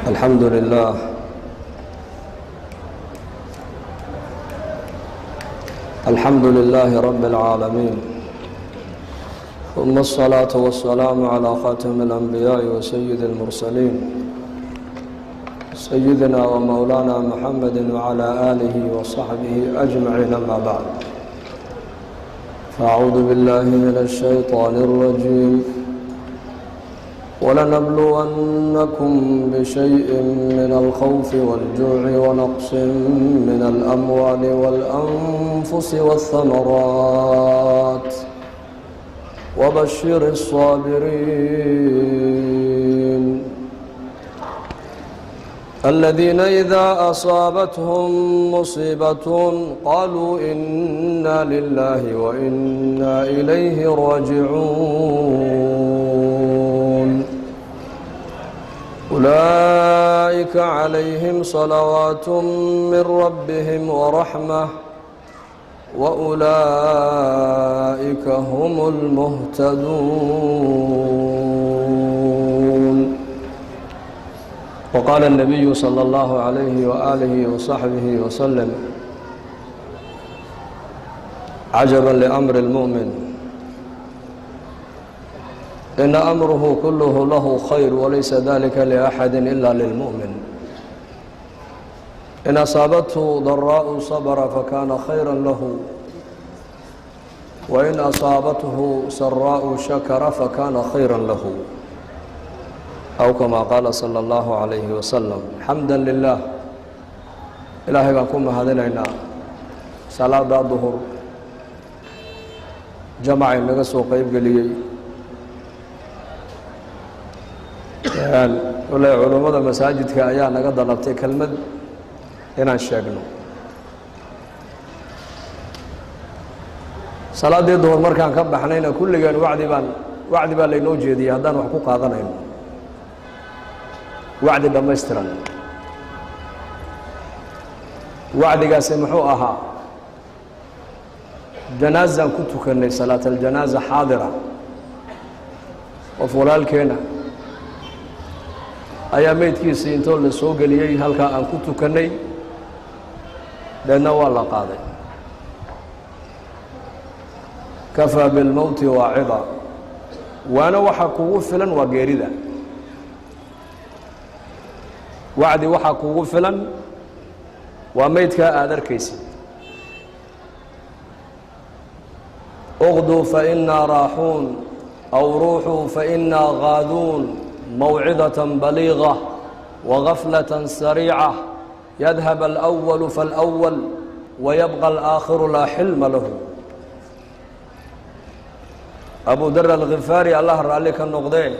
الحمد لله الحمد لله رب العالمين، ثم الصلاة والسلام على خاتم الأنبياء وسيد المرسلين، سيدنا ومولانا محمد وعلى آله وصحبه أجمعين. أما بعد، فأعوذ بالله من الشيطان الرجيم: ولنبلونكم بشيء من الخوف والجوع ونقص من الأموال والأنفس والثمرات وبشر الصابرين الذين إذا أصابتهم مصيبة قالوا إنا لله وإنا إليه راجعون. أولئك عليهم صلوات من ربهم ورحمة، وأولئك هم المهتدون. وقال النبي صلى الله عليه وآله وصحبه وسلم: عجبا لأمر المؤمن، إن أمره كله له خير، وليس ذلك لأحد إلا للمؤمن. إن أصابته ضراء صبر فكان خيرا له، وإن أصابته سراء شكر فكان خيرا له، أو كما قال صلى الله عليه وسلم. حمدا لله، Ilaahay baan ku mahadinaynaa salaadaa duhur jamacay naga soo qeyb geliyey. Wale culummada masaajidka ayaa naga dalabtay kelmad inaan sheegno. Salaaddii duhur markaan ka baxnayna kulligeen wacdi baan, wacdi baa laynoo jeediyey. Haddaan wax ku qaadanayno wacdi dhammaystiran, wacdigaasi muxuu ahaa? Janaazaan ku tukannay, salaat aljanaaza xaadira. Qof walaalkeena ayaa meydkiisii intoo la soo geliyey halkaa aan ku tukannay, deedna waa la qaaday. Kafaa bilmowti waacida, waana waxaa kugu filan waa geerida. Wacdi waxaa kugu filan waa meydkaa aada arkaysid. Uqduu fainaa raaxuun aw ruuxuu fainaa gaaduun, mawcidaة baliiغة wagaflaة sariica, yadhab alأwalu faاlأwal wayabqa alآakhiru laa xilma lahu. Abu dar alkhifaari, Allah raalli ka noqdee,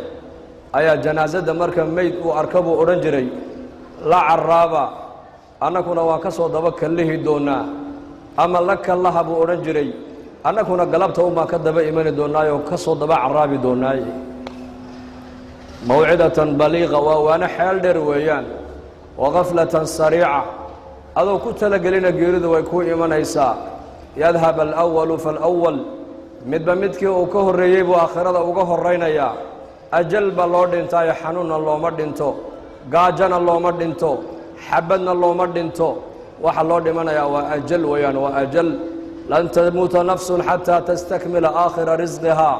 ayaa janaasada marka meyd uu arka buu odhan jiray: "La caraaba, annakuna waan ka soo daba kallihi doonaa," ama "la kallaha," buu odhan jiray, "annakuna galabta un baan ka daba imani doonaayoo ka soo daba caraabi doonaaye." Mawcidatan baliiqa waa waano xeel dheer weeyaan, wa gaflatan sariica, adoo ku talagelina geeridu way ku imanaysaa. Yadhab alأwalu faاlأwal, midba midkii uu ka horreeyey buu aakhirada uga horaynayaa. Ajal ba loo dhintaayo, xanuunna looma dhinto, gaajana looma dhinto, xabadna looma dhinto. Waxa loo dhimanayaa waa ajal weeyaan, waa ajal. Lan tamuuta nafsun xataa tastakmila aakhira risqihaa.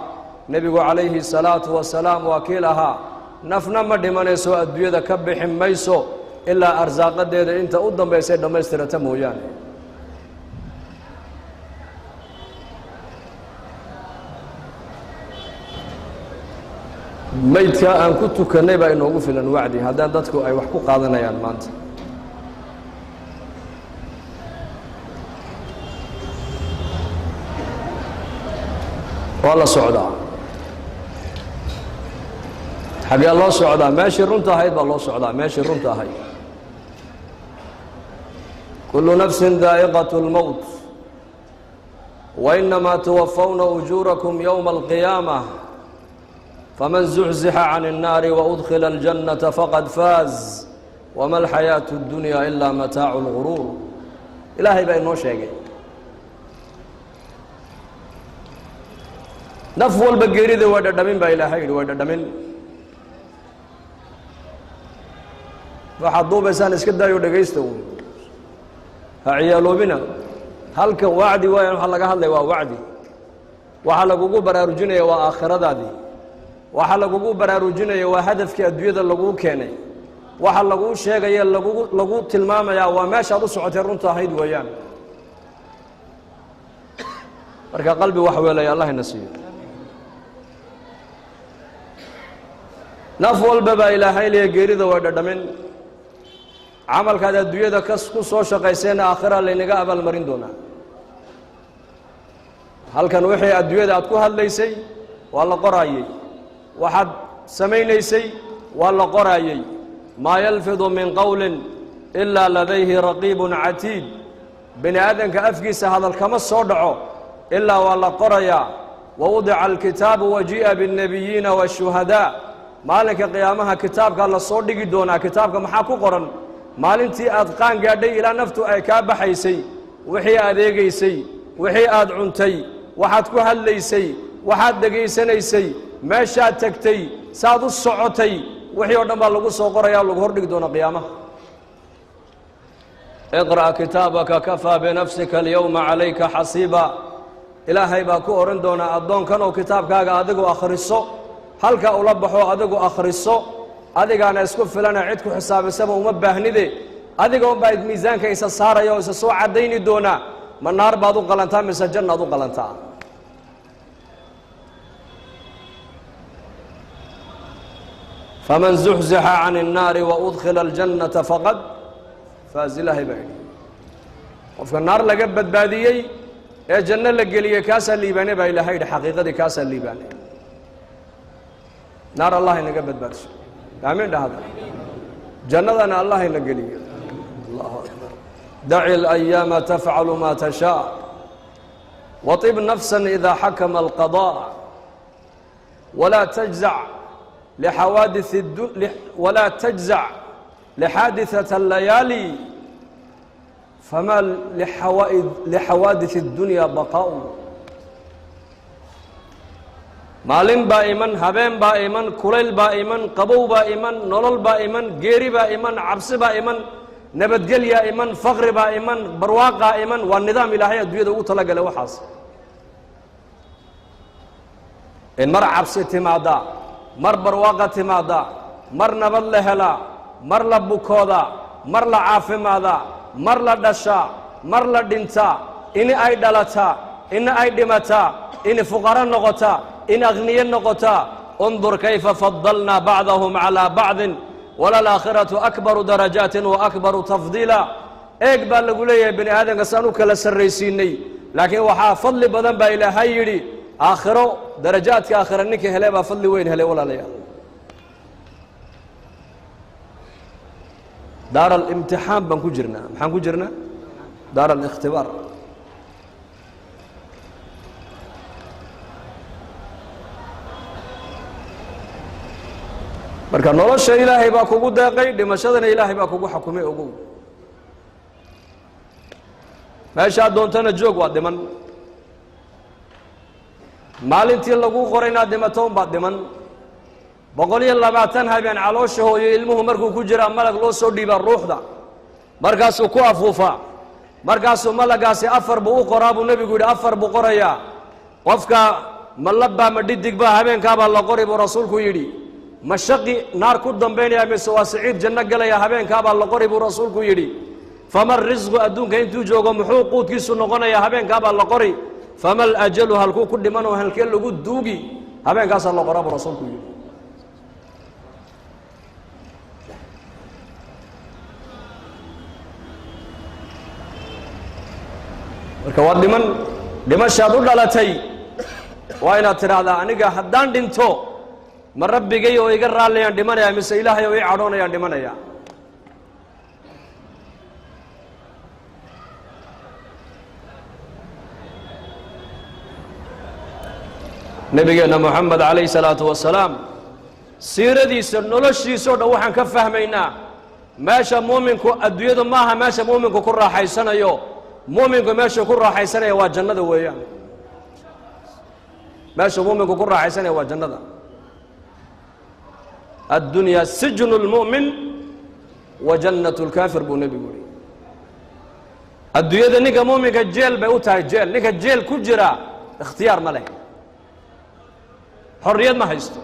Nebigu calayhi salaatu wasalaam waa kiil ahaa: nafna ma dhimanayso, adduunyada ka bixi mayso, ilaa arsaaqadeeda inta u dambaysay dhammaystirata mooyaane. Maydkaa aan ku tukannay baa inoogu filan wacdi, haddaan dadku ay wax ku qaadanayaan maanta. Waa la socdaa. Xaggee loo socdaa? Meeshii runta ahayd baa loo socdaa, meeshii runta ahayd. Kullu nafsin daa'iqaة اlmowt wainamaa tuwafawna ujuurakum yowma alqiyaamة, faman zuxzixa can الnaari waudkila اljannata faqad faaz, wama alxayaaةu اddunya ilaa mataacu اlguruur. Ilaahay baa inoo sheegay naf walba geerida waa dhadhamin baa Ilaahay yidhi, waa dhadhamin. Waxaad duubaysaan iska daayo, dhegaysta uun, ha ciyaaloobina. Halkan wacdi waayaan, waxaa laga hadlaya waa wacdi. Waxaa lagugu baraarujinaya waa aakhiradaadii. Waxaa lagugu baraarujinaya waa hadafkii adduunyada laguu keenay. Waxa laguu sheegaya, lagu tilmaamayaa waa meeshaad u socotay runta ahayd weeyaan. Marka qalbi wax weelaya Allah ina siiyo. Naf walba baa Ilaahay leeya geerida way dhadhamin. Camalkaad adduunyada ka ku soo shaqayseenna aakhira laynaga abaalmarin doonaa. Halkan wixii adduunyada aad ku hadlaysay waa la qoraayey, waxaad samaynaysay waa la qoraayey. Maa yalfidu min qowlin ilaa ladayhi raqiibun catiid. Bini aadamka afkiisa hadal kama soo dhaco ilaa waa la qorayaa. Wawudica alkitaabu wajii'a biاlnebiyiina waashuhadaa. Maalinka qiyaamaha kitaabkaa la soo dhigi doonaa. Kitaabka maxaa ku qoran? Maalintii aad qaan gaadhay ilaa naftu ay kaa baxaysay, wixii aad eegaysay, wixii aad cuntay, waxaad ku hadlaysay, waxaad dhegaysanaysay, meeshaad tegtay, saad u socotay, wixii oo dhan baa lagu soo qoraya, lagu hordhigi doonaa qiyaamaha. Iqra' kitaabaka kafaa binafsika alyowma calayka xasiiba. Ilaahay baa ku odhan doonaa addoonkan oo kitaabkaaga adigu akhriso, halka ula baxo, adigu akhriso, adigaana isku filana, cid ku xisaabisaba uma baahnide. Adiga unbaa miisaanka isa saaraya oo isa soo caddayni doonaa. Ma naar baad u qalantaa mise jannaad u qalantaa? Faman zuxzixa can الnaari waudkhila aljannata faqad faaz. Ilaahay baa yidhi, qofka naar laga badbaadiyey ee janno la geliyey kaasaa liibaane baa Ilahay yidhi. Xaqiiqadii kaasaa liibaane. Naar Allah inaga badbaadiso, aamiin dhahada. Jannadana Allah ina geliyo. Allahu akbar. Daci اlayaama tafcalu ma tashaa waطib nafsa ida xakama alqaضاء walaa tajzac lxawaadiث, walaa tajzac lxaadiثaة اllayaali, fama lixawaadiث اddunya baqaa'u. Maalin baa iman, habeen baa iman, kulayl baa iman, qabow baa iman, nolol baa iman, geeri baa iman, cabsi baa iman, nabadgelyaa iman, faqri baa iman, barwaaqaa iman. Waa nidaam Ilaahay adduunyada ugu talagalay waxaas, in mar cabsi timaaddaa, mar barwaaqa timaaddaa, mar nabad la helaa, mar la bukoodaa, mar la caafimaadaa, mar la dhashaa, mar la dhintaa, in ay dhalataa, in ay dhimataa, in fuqaro noqotaa, in akhniye noqotaa. Undur kayfa fadalnaa bacdahum calaa bacdin walalaakhiratu akbaru darajaatin wa akbaru tafdiila. Eeg baa lagu leeyahay bini aadamka saan u kala sarraysiinay, laakiin waxaa fadli badan baa Ilaahay yidhi aakhiro. Darajaadka aakhira ninka hele baa fadli weyn helay. Walaalayaal, daar alimtixaan baan ku jirnaa. Maxaan ku jirnaa? Daar alikhtibaar. Marka nolosha Ilaahay baa kugu deeqay, dhimashadana Ilaahay baa kugu xukumay. Ogow, meeshaad doontana joog, waa dhiman. Maalintii laguu qoray inaad dhimato un baad dhiman. 120 habeen caloosha hooyo ilmuhu markuu ku jiraa malag loo soo dhiibaa ruuxda, markaasuu ku afuufaa. Markaasuu malagaasi afar buu u qoraa buu Nebigu yidhi. Afar buu qorayaa qofka: ma labbaa, ma dhidig baa, habeenkaabaa la qori buu Rasuulku yidhi. Ma shaqi naar ku dambaynaya mise waa siciid janno galaya, habeenkaabaa la qori buu Rasuulku yidhi. Fama risqu, adduunka intuu joogo muxuu quudkiisu noqonayaa, habeenkaabaa la qori. Fama alajalu, halkuu ku dhimanoo halkee lagu duugi, habeenkaasaa la qoraa buu Rasuulku yidhi. Marka waa dhiman, dhimashaad u dhalatay. Waa inaad tidhaahdaa, aniga haddaan dhinto, ma Rabbigay oo iga raallayaan dhimanaya mise Ilaahay oo ii cadhoonayaan dhimanaya? Nabigeenna Moxamed calayhi salaatu wasalaam siiradiisa, noloshiisa o dhan waxaan ka fahmaynaa meesha muuminku, adduunyadu maaha meesha muuminku ku raaxaysanayo. Muuminku meeshuu ku raaxaysanaya waa jannada weeyaan. Meesha muuminku ku raaxaysanaya waa jannada. Addunyaa sijnu اlmu'min Wa jannatu lkaafir, buu nebigu yihi. Adduunyada ninka muuminka jeel bay u tahay, jeel. Ninka jeel ku jira ikhtiyaar ma leh, xorriyad ma haysto.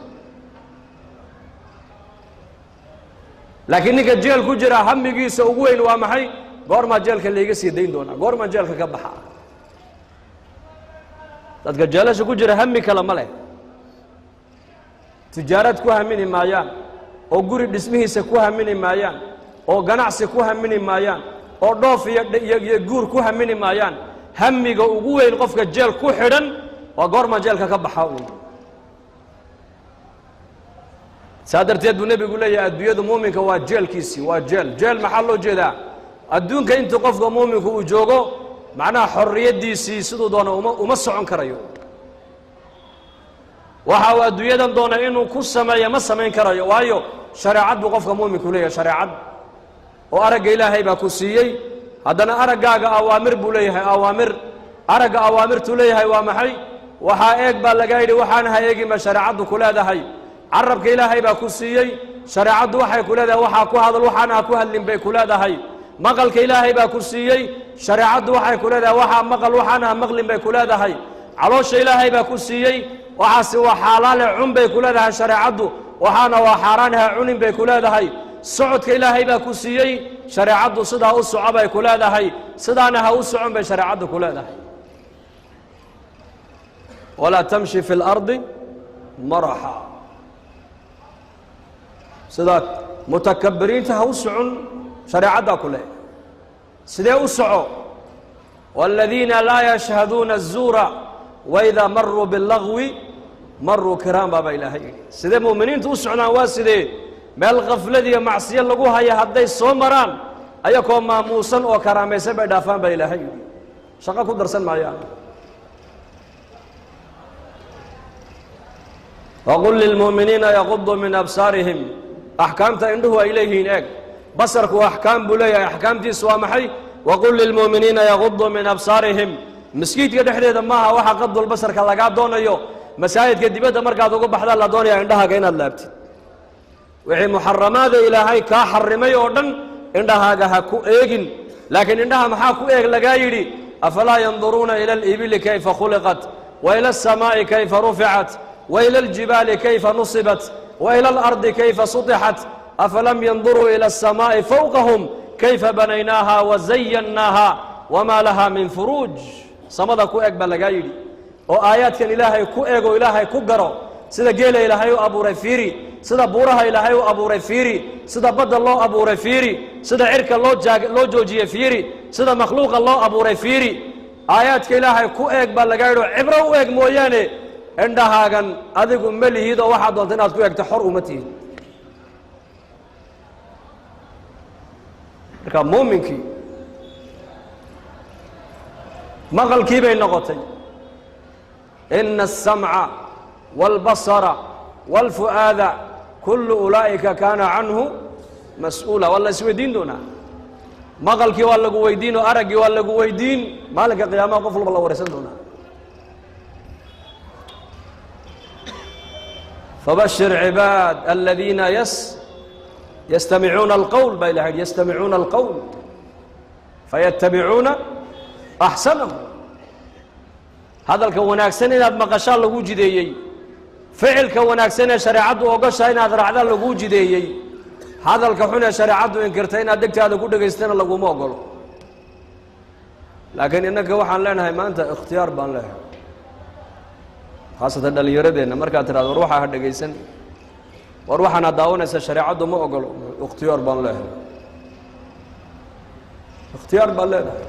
Laakiin ninka jeel ku jira hamigiisa ugu weyn waa maxay? Goormaa jeelka layga sii dayn doonaa? Goormaa jeelka ka baxa? Dadka jeelasha ku jira hami kale ma leh. Tijaarad ku hamini maayaan, oo guri dhismihiisa ku hamini maayaan, oo ganacsi ku hamini maayaan, oo dhoof iyo guur ku hamini maayaan. Hamiga ugu weyn qofka jeel ku xidhan waa goormaa jeelka ka baxa uun. Saa darteed buu nebigu leeyahay, adduunyadu muuminka waa jeelkiisii, waa jeel. Jeel maxaa loo jeedaa? Adduunka intuu qofka muuminku uu joogo, macnaha xorriyaddiisii siduu doono uma socon karayo. Waxa uu adduunyadan doona inuu ku sameeyo ma samayn karayo, waayo shareecad buu qofka muuminku leeyahay, shareecad oo aragga Ilaahay baa ku siiyey. Haddana araggaaga awaamir buu leeyahay, awaamir. Aragga awaamirtuu leeyahay waa maxay? Waxaa eeg baa lagaa yidhi, waxaan ha eegin ba shareecaddu ku leedahay. Carabka Ilaahay baa ku siiyey, shareecaddu waxay ku leedahay waxaa ku hadal, waxaana ha ku hadlin bay ku leedahay. Maqalka Ilaahay baa ku siiyey, shareecaddu waxay ku leedahay waxaa maqal, waxaana ha maqlin bay ku leedahay. Caloosha Ilaahay baa ku siiyey, waxaasi waa xaalaale, cun bay ku leedahay shareecaddu, waxaana waa xaaraan, ha cunin bay ku leedahay. Socodka Ilaahay baa ku siiyey, shareecaddu sidaa u soco bay ku leedahay, sidaana ha u socon bay shareecaddu ku leedahay. Walaa tamshi fi اlardi maraxa, sidaa mutakabiriinta ha u socon, shareecaddaa ku leh. Sidee u soco? Wاladiina laa yashhaduuna الzuura waidaa maruu biاllagwi maruu kiraan, baaba Ilaahay yidhi. Sidee mu'miniintu u socdaan? Waa sidee? Meel khaflad iyo macsiyo lagu haya hadday soo maraan, ayakoo maamuusan oo karaamaysan bay dhaafaan, baa Ilaahay yidhi. Shaqo ku darsan maayaan. Waqul lilmu'miniina yaquduu min absaarihim. Axkaamta indhuhu ay leeyihiin eeg. Basarku axkaam buu leeyahay. Axkaamtiisu waa maxay? Waqul lilmu'miniina yaquduu min absaarihim. Maskiidka dhexdeeda maaha waxa qadul basarka lagaa doonayo. Masaajidka dibadda markaad uga baxdaa la doonaya indhahaaga inaad laabtid. Wixii muxaramaada Ilaahay kaa xarimay oo dhan indhahaaga ha ku eegin. Laakiin indhaha maxaa ku eeg lagaa yidhi? Afalaa yanduruuna ila alibili kayfa khuliqat, wa ila alsamaa'i kayfa ruficat, wa ila aljibaali kayfa nusibat, wa ila alardi kayfa sutixat, afalam yanduruu ila alsamaa'i fawqahum kayfa banaynaaha wazayannaaha wamaa laha min furuuj. Samada ku eeg baa lagaa yidhi, oo aayaadkan Ilaahay ku eeg oo Ilaahay ku garo. Sida geela Ilaahay u abuuray fiiri, sida buuraha Ilaahay u abuuray fiiri, sida badda loo abuuray fiiri, sida cirka loo joojiyey fiiri, sida makhluuqa loo abuuray fiiri. Aayaadka Ilaahay ku eeg baa lagaa yidhi oo cibro u eeg mooyaane, indhahaagan adigu ma lihid oo waxaad doonta inaad ku eegto xor uma tihid. Marka muuminkii maqalkii bay noqotay. Ina aلsamca wاlbasara wاlfu'aada kullu ulaa'ika kaana canhu mas-uula. Waa la isweydiin doonaa. Maqalkii waa lagu weydiin oo araggii waa lagu weydiin maalinka qiyaamaha, qof walba la waraysan doonaa. Fabashir cibaad aladiina yastamicuuna alqowl, baa ilah yidhi, yastamicuuna alqowl fayatabicuuna axsanahu. Hadalka wanaagsan inaad maqashaa lagu jideeyey, ficilka wanaagsan ee shareecaddu ogoshaa inaad raacdaa laguu jideeyey, hadalka xun ee shareecaddu inkirtay inaad degtaada ku dhegaystana laguma ogolo. Laakiin innaka waxaan leenahay maanta ikhtiyaar baan leenahay, khaasatan dhallinyaradeenna. Markaad tidhahdo war waxaa ha dhegaysan, war waxaana daawanaysa shareecaddu ma ogolo, ikhtiyaar baan leehay, ikhtiyaar baan leenahay.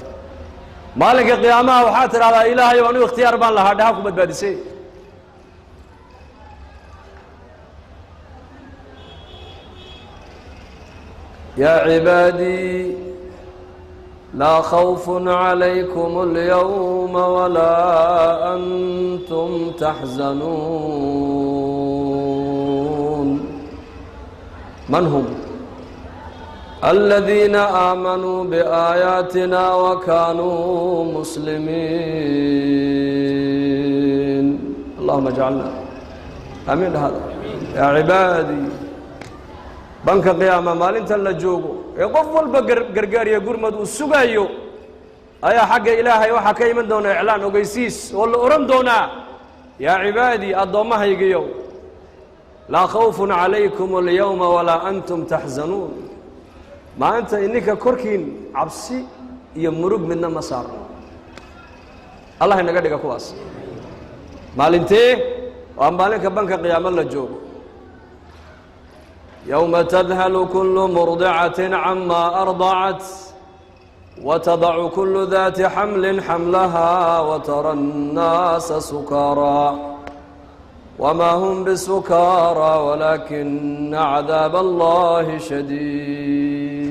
Maalinka qiyaamaha waxaad tidhahdaa, Ilaahay anigu ikhtiyaar baan lahaa, dhaha ku badbaadisay. Yaa cibaadii laa khawfun calaykum اlyawma walaa antum taxzanuun. Man hum? aladiina aamanuu biaayaatina wakanuu muslimiin. Allahuma jcalna, aamiin dhahada. Yaa cibaadii, Banka qiyaama maalintan la joogo ee qof walba gargaariya gurmad uu sugaayo, ayaa xagga Ilaahay waxaa ka iman doona iclaan, ogeysiis, oo la odhan doonaa: "Yaa cibaadii, addoommahaygiyow, laa khawfun calaykum alyawma walaa antum taxzanuun." Maanta ininka korkiin cabsi iyo murug midna ma saarno. Allah inaga dhiga kuwaas. Maalintee? Waa maalinka banka qiyaamo la joogo. Yowma tadhalu kulu murdicatin cama ardacat watadacu kulu daati xamlin xamlaha watara annaasa sukaaraa wmaa hum bisukaara walaakina cadaab allahi shadiid.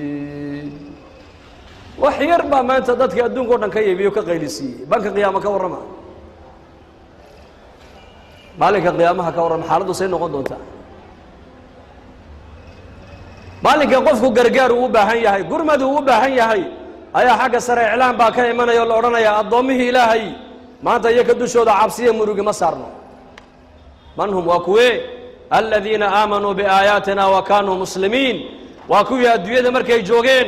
Wax yar baa maanta dadka adduunka o dhan ka yeebiyo, ka qaylisiiyey. Banka qiyaama ka warrama, maalinka qiyaamaha ka warrama, xaaladdu say noqon doontaa? Maalinka qofku gargaar uu u baahan yahay, gurmad uu u baahan yahay, ayaa xagga sare iclaan baa ka imanaya oo la odhanaya: "Addoommihii Ilaahay, maanta iyo ka dushooda cabsiya murugi ma saarno." Man hum? Waa kuwee? Aladiina aamanuu biaayaatina wa kaanuu muslimiin. Waa kuwii adduunyada markay joogeen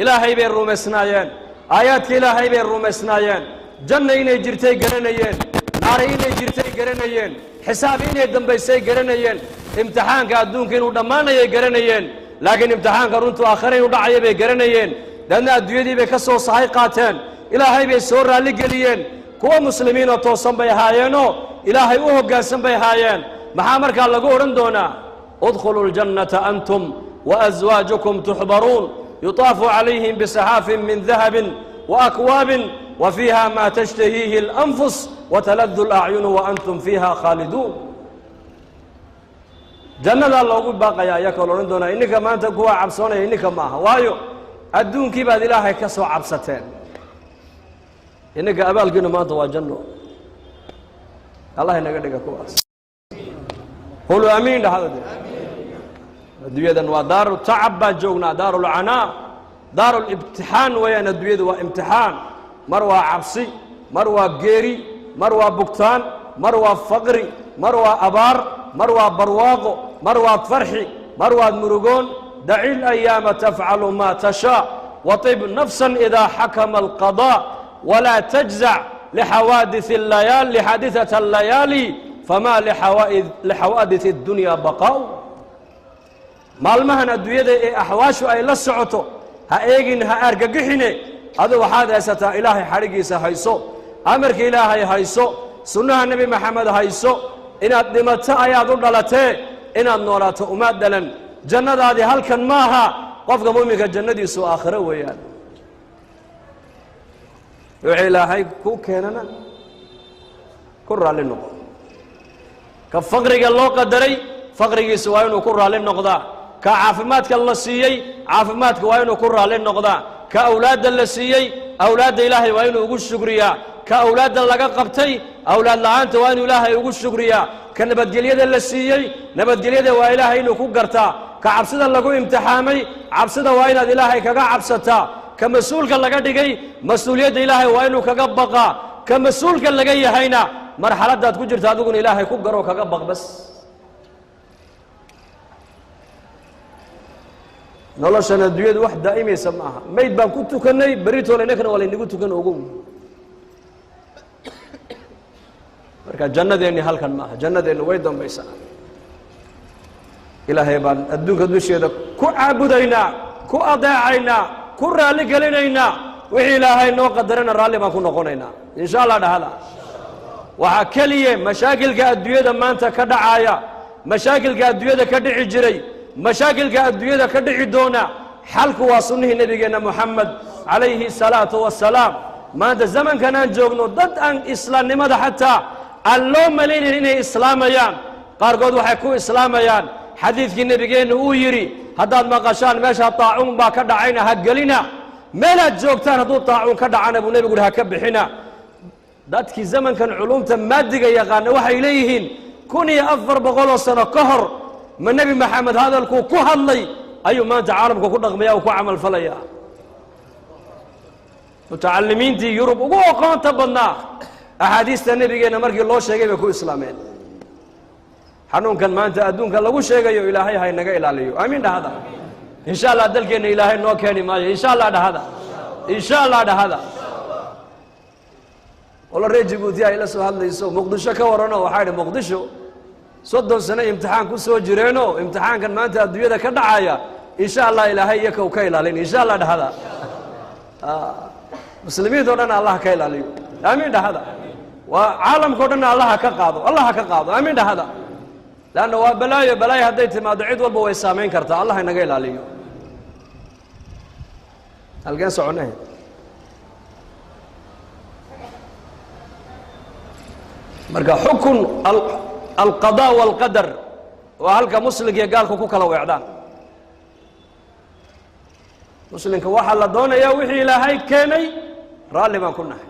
Ilaahay bay rumaysnaayeen, aayaadka Ilaahay bay rumaysnaayeen, janna inay jirtay garanayeen, naari inay jirtay garanayeen, xisaab inay dambaysay garanayeen, imtixaanka adduunka inuu dhammaanayay garanayeen, laakiin imtixaanka runtu aakhare inuu dhacaya bay garanayeen. Daadna adduunyadii bay ka soo sahay qaateen, Ilaahay bay soo raalligeliyeen. Kuwa muslimiinoo toosan bay ahaayeenoo Ilaahay u hoggaansan bay ahaayeen. Maxaa markaa lagu odhan doonaa? "Udkhuluu ljannata antum waaswaajukum tuxbaruun, yutaafu calayhim bisaxaafin min dahabin waakwaabin wa fiiha ma tashtahiihi اlanfus wataladu اlacyunu waantum fiiha khaaliduun." Jannadaa loogu baaqaya ayaa koo la odhan doonaa: "Ininka maanta kuwaa cabsoonaya ininka maaha, waayo adduunkii baad Ilaahay ka soo cabsateen. Ininka abaalkiinu maanta waa janno." Allah inaga dhiga kuwaas. Quluu amiin dhahada de. Adduunyadan waa daaru tacab baan joognaa, daaru lcanaa, daaru libtixaan weeyaan. Adduunyadu waa imtixaan. Mar waa cabsi, mar waa geeri, mar waa bugtaan, mar waa faqri, mar waa abaar, mar waa barwaaqo, mar waad farxi, mar waad murugoon. Daci layaama tafcalu ma tashaa waطib nafsa إida xakama alqaضاء walaa tajzac lixawaadiث اlayaali lixaadiثaة اllayaali fama lixawaadiث اddunya baqaa'u. Maalmahan adduunyada ee axwaashu ay la socoto ha eegin, ha argagixine. Adu waxaad haysataa Ilaahay xadhiggiisa hayso, amarka Ilaahay hayso, sunnaha Nebi Maxamed hayso. Inaad dhimato ayaad u dhalatee, inaad noolaato umaad dhalan. Jannadaadii halkan maaha. Qofka mu'minka jannadiisu aakhiro weeyaan. Wixii Ilaahay ku keenana ku raalli noqo. Ka faqriga loo qadaray, faqrigiisa waa inuu ku raalli noqdaa. Ka caafimaadka la siiyey, caafimaadka waa inuu ku raalli noqdaa. Ka awlaadda la siiyey, awlaadda Ilaahay waa inuu ugu shukriyaa. Ka awlaadda laga qabtay, awlaad la'aanta waa inuu Ilaahay ugu shukriyaa. Ka nabadgelyada la siiyey, nabadgelyada waa Ilaahay inuu ku gartaa. Ka cabsida lagu imtixaamay, cabsida waa inaad Ilaahay kaga cabsataa. Ka mas-uulka laga dhigay, mas-uuliyadda Ilaahay waa inuu kaga baqaa. Ka mas-uulka laga yahayna, marxaladdaad ku jirta adiguna Ilaahay ku garoo, kaga baq bas. Noloshan adduunyadu wax daa'imaysa ma aha. Mayd baan ku tukannay, beritoole innakana waa laynagu tukan, ogow. Marka jannadeenni halkan maaha, jannadeenni way dambaysaa. Ilaahay baan adduunka dusheeda ku caabudaynaa, ku adeecaynaa, ku raalli gelinaynaa. Wixii Ilaahay noo qadarana raalli baan ku noqonaynaa, insha Allah dhahada. Waxaa keliya mashaakilka adduunyada maanta ka dhacaaya, mashaakilka adduunyada ka dhici jiray, mashaakilka adduunyada ka dhici doona, xalku waa sunnihii nebigeenna Moxamed calayhi salaatu wasalaam. Maanta zamankan aan joogno, dad aan islaamnimada xataa aan loo malaynayn inay islaamayaan, qaarkood waxay ku islaamayaan xadiidkii nebigeennu uu yidhi: "Haddaad maqashaan meesha taacuun baa ka dhacayna, ha gelina. Meelaad joogtaan hadduu taacuun ka dhacana," buu nebigu yidhi, "ha ka bixina." Dadkii zamankan culumta maadiga yaqaana waxay leeyihiin: 1400 sano ka hor ma Nebi Maxamed hadalkuu ku hadlay ayuu maanta caalamka ku dhaqmaya, uu ku camal falaya? Mutacalimiintii Yurub ugu aqoonta badnaa, axaadiista nebigeenna markii loo sheegay bay ku islaameen. Xanuunkan maanta adduunka lagu sheegayo Ilaahay ha inaga ilaaliyo. Aamiin dhahada. Insha Allah dalkeenna Ilaahay noo keeni maayo. Insha Allah dhahada, insha Allah dhahada. Qolo reer Jabuuti ay la soo hadlayso, Muqdisho ka warano. Waxaa idhi Muqdisho 30 sano imtixaan ku soo jireenoo, imtixaankan maanta adduunyada ka dhacaya insha Allah Ilaahay iyakow ka ilaalin. Insha Allah dhahada. Muslimiinta o dhan Allah ka ilaaliyo. Aamiin dhahada. Waa caalamka o dhanna Allaha ka qaado, Allaha ka qaado. Aamiin dhahada. Leanna waa balaayo, balaayo hadday timaado cid walba way saamayn kartaa. Allah inaga ilaaliyo. Halkeen soconay? Marka xukun alqadaa walqadar waa halka muslimka iyo gaalku ku kala weecdaan. Muslimka waxaa la doonayaa wixii Ilaahay keenay raalli baan ku nahay.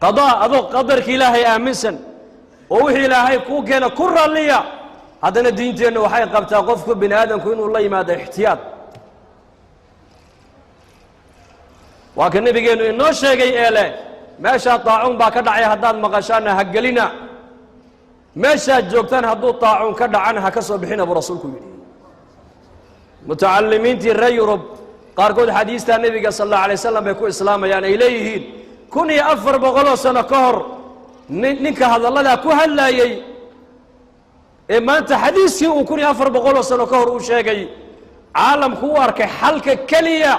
Qadaa adoo qadarka Ilaahay aaminsan oo wixii Ilaahay kuu keena ku raalliya, haddana diinteennu waxay qabtaa qofku bini aadamku inuu la yimaado ixtiyaad. Waa ka nebigeennu inoo sheegay ee leh meeshaa taacuun baa ka dhacay, haddaad maqashaanna ha gelina, meeshaad joogtaan hadduu taacuun ka dhacana ha ka soo bixina, buu rasuulku yidhi. Mutacalimiintii reer Yurub qaarkood xadiistaa nebiga sal allahu alay wasalam bay ku islaamayaan. Ay leeyihiin 1400 sano ka hor ninka hadalladaa ku hadlaayey ee maanta xadiiskii uu 1400 sano ka hor uu sheegay caalamku u arkay xalka keliya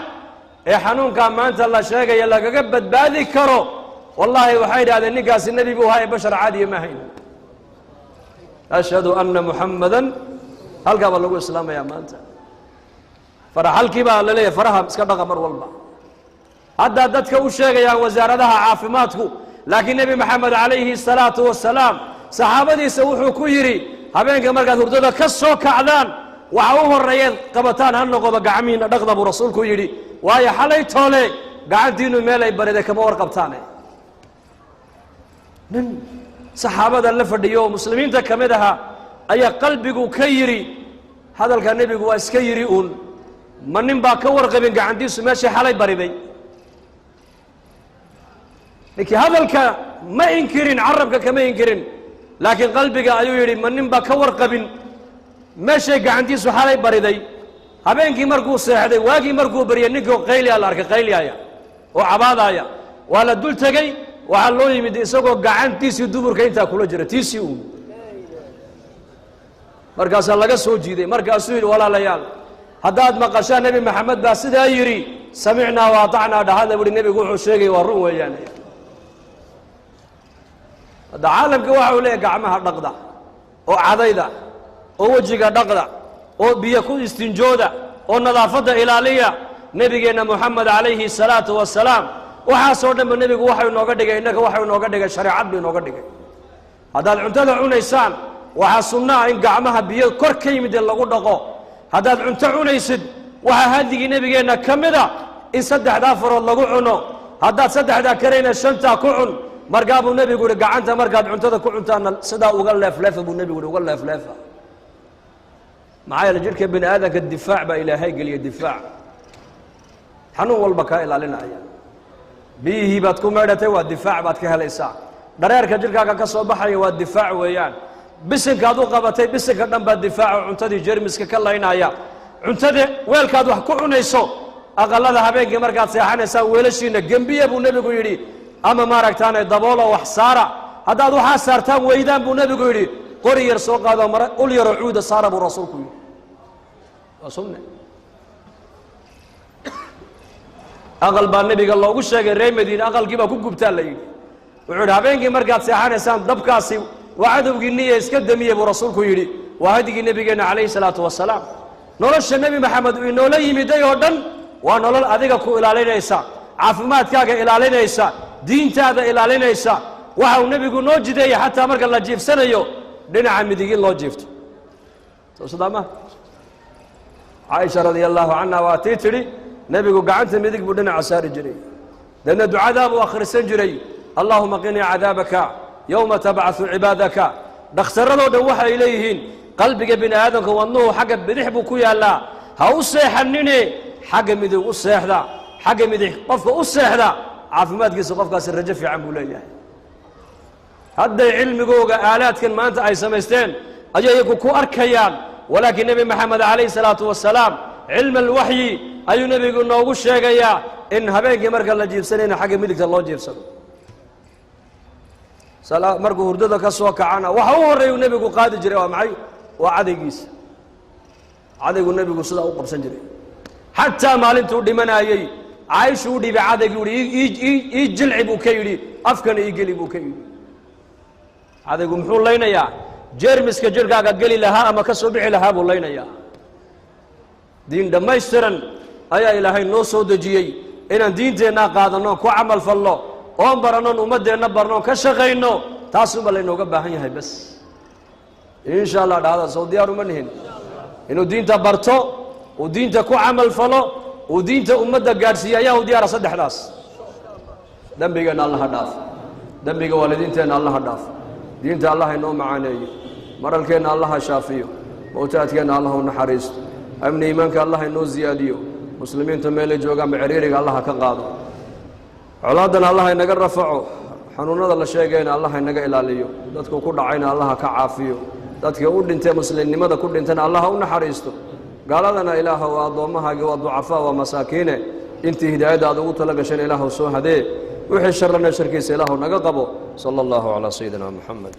ee xanuunkaa maanta la sheegaya lagaga badbaadi karo. Wallaahi waxay idhahdeen ninkaasi nebi buu ahaa ee bashar caadiya ma ahayn. Ashhadu anna muxammadan, halkaa baa lagu islaamayaa maanta. Faraxalkii baa la leeyahay, faraha iska dhaqa mar walba. Haddaa dadka u sheegayaan wasaaradaha caafimaadku, laakiin Nebi Maxamed calayhi الsalaatu wasalaam saxaabadiisa wuxuu ku yidhi: habeenka markaad hurdada ka soo kacdaan, waxa u horeeyeed qabataan ha noqodo gacmihiina dhaqda, buu rasuulku yidhi. Waayo xalay toole gacantiinu meel ay bariday kama warqabtaane. Nin saxaabada la fadhiyo oo muslimiinta ka mid ahaa ayaa qalbigu ka yidhi hadalka nebigu waa iska yidhi uun, ma nin baa ka warqabin gacantiisu meeshay xalay bariday? Ninkii hadalka ma inkirin, carabka kama inkirin, laakiin qalbiga ayuu yidhi: ma nin baa ka warqabin meeshay gacantiisu xalay bariday? Habeenkii markuu seexday, waagii markuu baryay, ninkii qayliya la arkay, qayliyaaya oo cabaadaaya. Waa la dul tegey, waxaa loo yimid isagoo gacantiisii duburka intaa kula jira, tiisii uun. Markaasaa laga soo jiiday. Markaasuu yidhi: walaalayaal, haddaad maqashaan Nebi Maxamed baa sidaa yidhi, samicnaa wa atacnaa dhahada, buhi. Nebigu wuxuu sheegay waa run weeyaan. Hadda caalamka waxa uu leeyahy gacmaha dhaqda oo cadayda oo wejiga dhaqda oo biyo ku istinjooda oo nadaafadda ilaaliya. Nebigeenna Moxamed calayhi salaatu wasalaam waxaasoo dhanba nebigu waxau inooga dhigay, innaga waxau inooga dhigay shareecad buu inooga dhigay. Haddaad cuntada cunaysaan, waxaa sunno ah in gacmaha biyo kor ka yimid ee lagu dhaqo. Haddaad cunto cunaysid, waxaa hadigii nebigeenna ka mida in saddexdaa farood lagu cuno. Haddaad saddexdaa karayna, shantaa ku cun. Markaa buu nebigu yihi gacanta markaad cuntada ku cuntaana sidaa uga leefleefa, buu nebigu yihi, uga leefleefa. Maxaa yeele jidhka bini aadamka difaac baa Ilaahay geliya, difaac xanuun walba kaa ilaalinaya. Biyihii baad ku maydhatay, waa difaac baad ka helaysaa. Dhareerka jidhkaaga ka soo baxaya waa difaac weeyaan. Bisinkaad u qabatay, bisinka dhan baa difaaco cuntadii jermiska ka laynaya. Cuntada weelkaad wax ku cunayso, aqalada habeenkii markaad seexanaysaan weelashiina gembiya, buu nebigu yidhi, ama maaragtaane daboolo wax saara. Haddaad waxaa saartaan weydaan, buu nebigu yidhi, qori yar soo qaado, mara ul yaroo cuuda saara, buu rasuulku yidhi. Waa sunne. Aqal baa nebiga loogu sheegay reer Madiine, aqalkii baa ku gubtaa la yidhi. Wuxuu yidhi: habeenkii markaad seexanaysaan dabkaasi waa cadowgii niya, iska damiye, buu rasuulku yidhi. Waa hadigii nebigeenna calayhi salaatu wasalaam. Nolosha Nebi Maxamed uu inoola yimiday oo dhan waa nolol adiga ku ilaalinaysa, caafimaadkaaga ilaalinaysa, diintaada ilaalinaysa. Waxa uu nebigu noo jideeyey xataa marka la jiifsanayo dhinaca midig in loo jiifto. Soo sidaa ma? Caaisha radia allahu canha waa tii tidhi nebigu gacanta midig buu dhinaca saari jiray, deedna ducadaa buu akhrisan jiray: allahuma qinii cadaabaka yowma tabcaثu cibaadaka. Dhakhtarradoo dhan waxay leeyihiin qalbiga bini aadamka wadnuhu xagga bidix buu ku yaallaa, ha u seexanine, xagga midig u seexda. Xagga midig qofka u seexda caafimaadkiisa qofkaasi rajo fiican buu leeyahay. Hadday cilmigooga aalaadkan maanta ay samaysteen ayay iyagu ku arkayaan, walaakiin Nebi Maxamed calayhi salaatu wasalaam cilm alwaxyi ayuu nebigu noogu sheegayaa in habeenkii marka la jiibsanayna xagga midigta loo jiibsado, markuu hurdada ka soo kacana waxa u horreeyuu nebigu qaadi jiray waa maxay? Waa cadaygiisa. Cadaygu nebigu sidaa u qabsan jiray. Xataa maalintuu dhimanaayey Caaishu u dhiibay cadaygii, uhi ii jilci buu ka yidhi, afkana ii geli buu ka yidhi. Cadaygu muxuu laynayaa? Jeermiska jirhkaaga geli lahaa ama ka soo bixi lahaa buu laynayaa. Diin dhammaystiran ayaa Ilaahay noo soo dejiyey. Inaan diinteennaa qaadanno, ku camal falno, oon barannoon, ummaddeenna barnoon, ka shaqayno, taasunbaa laynooga baahan yahay bas. Insha Allah dhahda, soo diyaar uma nihin inuu diinta barto, uu diinta ku camal falo, uu diinta ummadda gaadhsiiye? Ayaa u diyaara saddexdaas? Dembigeenna Allaha dhaaf, dembiga waalidiinteenna Allaha dhaaf, diinta Allah inoo macaaneeyo, maralkeenna Allaha shaafiyo, mowtaadkeenna Allah u naxariisto, amni iimaanka Allah inoo ziyaadiyo, muslimiinta meelay joogaanba ciriiriga Allaha ka qaado, colaaddana Allah inaga rafaco, xanuunada la sheegayna Allah inaga ilaaliyo, dadku ku dhacayna Allaha ka caafiyo, dadkii u dhintay muslimnimada ku dhintana Allaha u naxariisto, gaaladana Ilaaha waa addoommahaagi, waa ducafaa, waa masaakiine, intii hidaayadda aad ugu tala gasheen Ilaahu soo hadee, wixii sharlana sharkiisa Ilaahu naga qabo. Sala allahu calaa sayidina Moxamed.